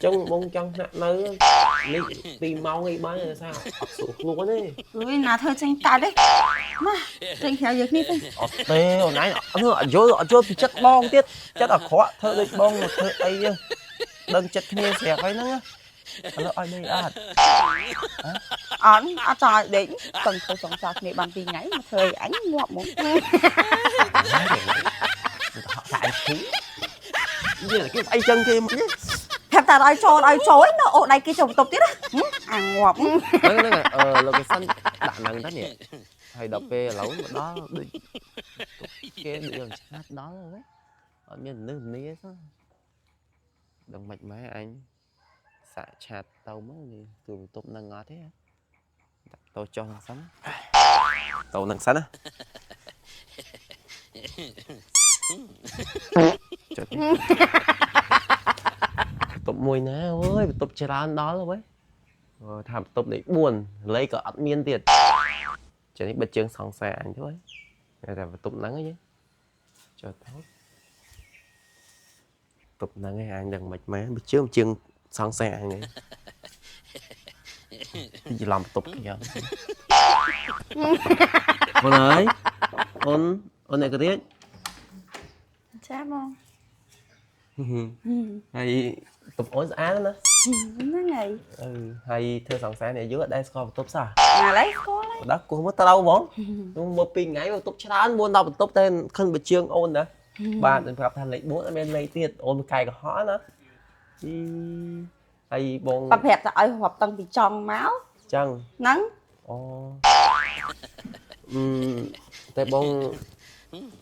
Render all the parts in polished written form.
ចឹងបងចង់ថ្នាក់នៅនេះ2ម៉ោងអីបានដោយសារអត់ស្រួលខ្លួនទេ អើយណាធ្វើចេញកាត់ទេមកចេញក្រៅយកគ្នាទៅ អត់ទេអូនឯងអត់យល់អត់យល់ពីចិត្តបងទៀតចិត្តអាក្រក់ធ្វើដូចបងមកធ្វើអីដឹងចិត្តគ្នាស្រាប់ហើយហ្នឹងឥឡូវឲ្យដេកអត់ អត់អត់ចង់ឲ្យដេកតឹងធ្វើសង្សារគ្នាបាន2ថ្ងៃមកធ្វើឲ្យអញងាប់ហ្មង ទៅហក់ថាអញឈឺនិយាយគេស្អីចឹងគេមក ប្រាប់តែឲ្យចូលឲ្យចូលនៅអូដៃគេចូលបន្ទប់ទៀតណាអាងាប់ ហ្នឹងហ្នឹងអឺ location ដាក់ហ្នឹងទៅនេះហើយដល់ពេលឥឡូវមកដល់ដូចគេដូចយ៉ាងឆាតដល់ហើយអត់មានមនុស្សម្នាសោះដឹងមិនម៉ែអញសាក់ឆាតទៅមកនេះទូបន្ទប់នឹងអត់ទេដាក់តោចុះហ្នឹងសិនទៅហ្នឹងសិនណាចុចបន្ទប់មួយណាអើយបន្ទប់ច្រើនដល់ហើយ ថាបន្ទប់លេខ4លេខក៏អត់មានទៀតចឹងនេះបិទជើងសង្សារអញទៅហើយតែបន្ទប់ហ្នឹងឯងចុះទៅបន្ទប់ហ្នឹងឯងអញដឹងមិនម៉ែបិទជើងជើងសង្សារអញឯងទីច្រឡំបន្ទប់គេអូនអើយអូនអូនអ្នករាជ ចាបង ហើយបន្ទប់អូនស្អាតណាស់ ហ្នឹងហើយ អឺហើយធ្វើសង្សារនេះយូរអត់ដែលស្គាល់បន្ទប់សោះ ណាឡើយស្គាល់ហើយ ដល់គោះមកត្រូវហ្មងមកពីថ្ងៃបន្ទប់ច្រើន4 10បន្ទប់តែខិនបើជើងអូនណាបាទនឹងប្រាប់ថាលេខ4អត់មានលេខទៀតអូនមកកាយកុហកណាអីហើយបង បើប្រាប់តែឲ្យរាប់តាំងពីចង់មក ចឹង ហ្នឹង អូអឺតែបង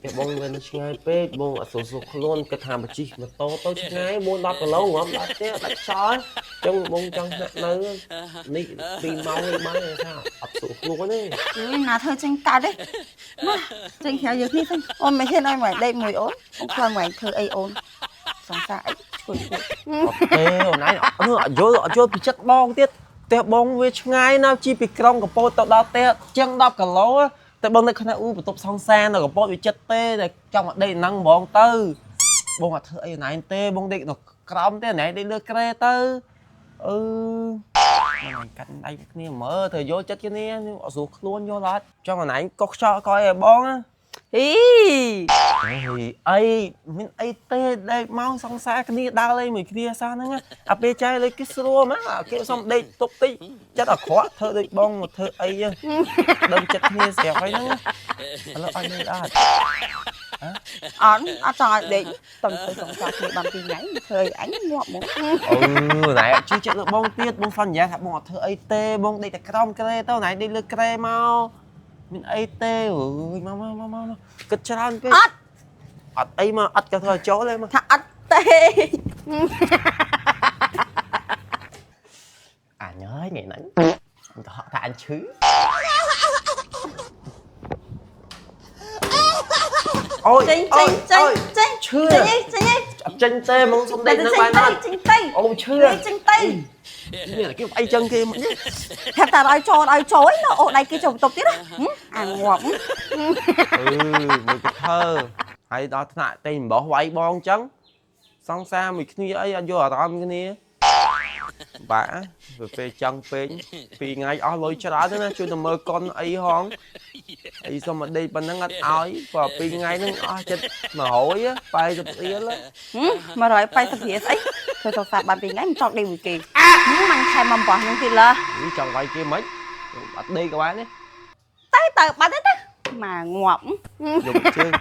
តែបងវានៅឆ្ងាយពេកបងអត់ស្រួលខ្លួនគិតថាមកជិះម៉ូតូទៅឆ្ងាយ4 10គីឡូងំដល់ផ្ទះដាច់ខ្យល់ចឹងបងចង់ថ្នាក់នៅនេះ2ម៉ោងអីបានថាអត់ស្រួលខ្លួនទេ អើយណាធ្វើចេញកាត់ទេមកចេញក្រៅយកគ្នាទៅអូនមិនហ៊ានឲ្យមកដេកមួយអូនអូនខ្លាចមកធ្វើអីអូនសង្សារអីឈួយឈួយ អត់ទេអូនឯងអត់យល់អត់យល់ពីចិត្តបងទៀតផ្ទះបងវាឆ្ងាយណាស់ជិះពីក្រុងកពតទៅដល់ផ្ទះជាង10គីឡូតែបងនៅក្នុងអ៊ូបន្ទប់សង្សារនៅកពតវាចិត្តទេតែចង់មកដេកហ្នឹងហ្មងទៅបងអត់ធ្វើអីអូនឯងទេបងដេកនៅក្រោមទេអូនឯងដេកលើគ្រែទៅអឺមិនឯងកាត់ដៃគ្នាមើលធ្វើយល់ចិត្តគ្នាអត់ស្រួលខ្លួនយល់អត់ចង់អូនឯងកុសខ្យល់កយឲ្យបងណា អី អីអីមានអីទេដេកមកសង្សារគ្នាដើរលេងមួយគ្នាសោះហ្នឹងអាពេលចែលេងគេស្រួលហ្មងគេសុំដេកទប់តិចចិត្តអាក្រក់ធ្វើដូចបងមកធ្វើអីហ្នឹងដឹងចិត្តគ្នាស្រាប់ហើយហ្នឹងឥឡូវឲ្យដេកអត់ អត់អត់ចង់ឲ្យដេកតឹងធ្វើសង្សារគ្នាបាន2ថ្ងៃមកធ្វើឲ្យអញងាប់ហ្មង អឺណែជឿចិត្តលើបងទៀតបងសន្យាថាបងអត់ធ្វើអីទេបងដេកតែក្រោមគ្រែទៅណែដេកលើគ្រែមកមានអីទេអើយមកមកមកមកគិតច្រើនពេក អត់ អត់អីមកអត់ក៏ធ្វើឲ្យចូលទេមក ថាអត់ទេ អញអើយថ្ងៃហ្នឹងអញក៏ហក់ថាអញឈឺអូយ ចេញចេញចេញចេញ ឈឺ ចេញចេញ អត់ចេញទេហ្មងសុំដេកនឹង ចេញទៅ បានអត់ ចេញទៅ អូឈឺ ចេញទៅ នេះគេអីចឹងគេមកនេះ ប្រាប់តែឲ្យចូលឲ្យចូលនៅអូដៃគេចូលបន្ទប់ទៀតណាអាងាប់ អឺមួយគេធ្វើហើយដល់ថ្នាក់តែអំបោះវាយបងចឹងសង្សារមួយគ្នាអីអត់យកអារម្មណ៍គ្នាបាក់ពេលចឹងពេកពីរថ្ងៃអស់លុយច្រើនណាស់ជួយទៅមើលកុនអីហងអីសុំមកដេកប៉ុណ្ណឹងអត់ឲ្យព្រោះពីរថ្ងៃហ្នឹងអស់ចិត្ត180រៀល 180រៀលស្អីធ្វើសង្សារបាន2ថ្ងៃមិនចង់ដេកមួយគេមិនថែមអំបោះនឹងទៀតឡើ នេះចង់វាយគេមិនអត់ដេកក៏បានទេ តែទៅបាត់ទៅទៅមកងាប់ យកជើង